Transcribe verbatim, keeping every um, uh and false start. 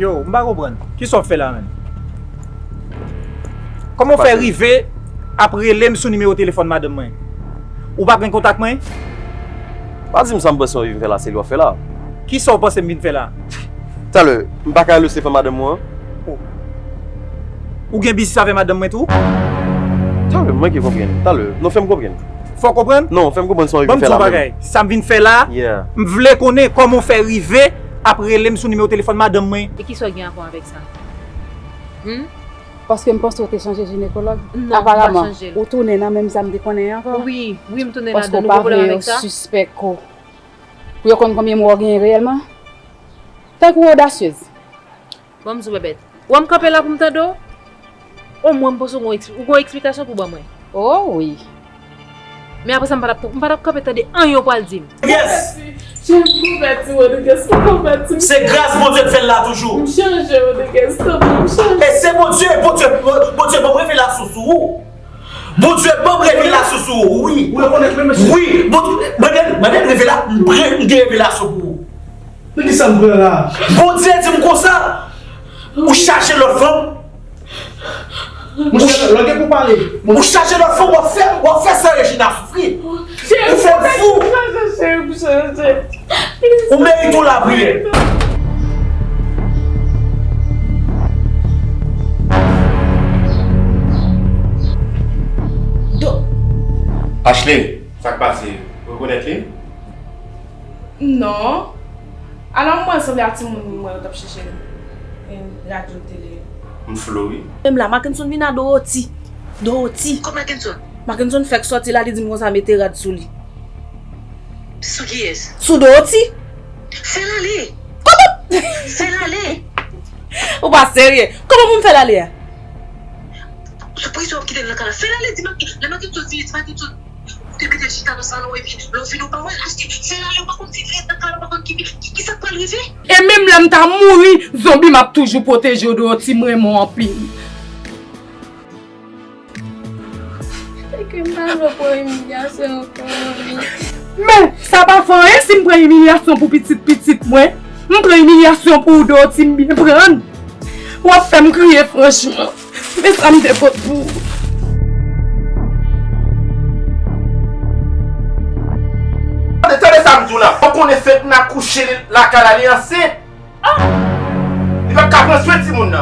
Yo, m pa konprann. Kisa w ap fè la menm? Kòman w fè rive ap rele m sou nimewo telefòn madanm mwen? Ou pa gen kontak mwen? Pa di m sa m panse w vin fè la, se li w ap fè la. Kisa w panse m vin fè la? Talè, m pa ka rele w se fè madanm mwen an? Oh. Ou gen biznis avè madanm mwen tou? Talè, m manke konprann. Talè, non, fè m konprann. Fò w konprann? Non, fè m konprann sa w vin fè la menm. Ban m di w yon bagay. Sa m vin fè la, yeah, m vle konnen kòman w fè rive ap rele m sou nimewo telefòn madanm mwen. E kisa w gen a fè avèk sa? Hmm? Paske m panse w te chanje jinekològ. Non, m pa chanje l. Aparaman, ou tounen nan menm sa m te konnen an ankò. Wi, wi, m tounen ladan l. Ou gen pwoblèm avèk sa? Paske w pa vle yo sispèk ou. Pou yo konn konbyen mwa w genyen reyèlman? Tankou w odasyez. Bon, m sou bèbèt. Ou wè m kanpe la pou m tande w? Omwen m panse w gon ekspli-, ou gon eksplikasyon pou ban mwen. Oh, wi. Men apre sa, m pa t ap, m pa t ap kanpe tande anyen w pral di m. Yes! Chèf, konvèti, Rodriguez, konvèti m. Se gras Bondye k fè l la toujou. M chanje, Rodriguez, tanpri, m chanje. E se Bondye, Bondye, Bondye ban m revelasyon sou ou. Bondye ban m revelasyon sou ou, wi. Ou rekonèt li, mesye? Wi, Bondye, mande, mande revela-, m pre-, m gen revelasyon pou ou. Men kisa m pran la? Bondye di m konsa, ou chache lòt fanm. Monchè, lè w gen pou pale. Ou chache lòt fanm, w ap fè, w ap fè sè Regina soufri. Ou fè l fou. Ou merite yon lapriyè. Do- Ashley, sa k pase? Ou rekonèt li? Non. Alò, m wè l sanble ak timoun m wè yo t ap chèche l. E, radyo, tele. M flou, wi. Menm la, Mackenson vin a Dorothy. Dorothy. Kot Mackenson? Mackenson fèk sòti la, li di m konsa mete rad sou li. Sou kiyès? Sou Dorothy. Fè l ale. Kòman? Fè l ale. Ou pa serye. Kòman pou m fè l ale a? Sou prizon w ap kite l nan kay la. Fè l ale, di Mackenson, lè Mackenson vini, di Mackenson ou te mete l chita nan salon epi lè w vini w pa wè l. Achte, fè l ale, ou pa konn si l ret nan kay la, ou pa konn ki, ki, ki sa k pral rive. E menm lè m ta mouri, zonbi m ap toujou pwoteje w, Dorothy, m renmen w anpil. Sèke m pa vle w pran imilyasyon ankò, manmi. Men, sa pa fè anyen si m pran imilyasyon pou pitit pitit mwen. M pran imilyasyon pou ou, Dorothy, m byen pran. W ap fè m kriye franchman. Men sa m te pot pou ou. Tande, tande sa m di w la. Ou konnen fèt n akouche lakay la, li ansent. Li p ap ka pran swen timoun nan.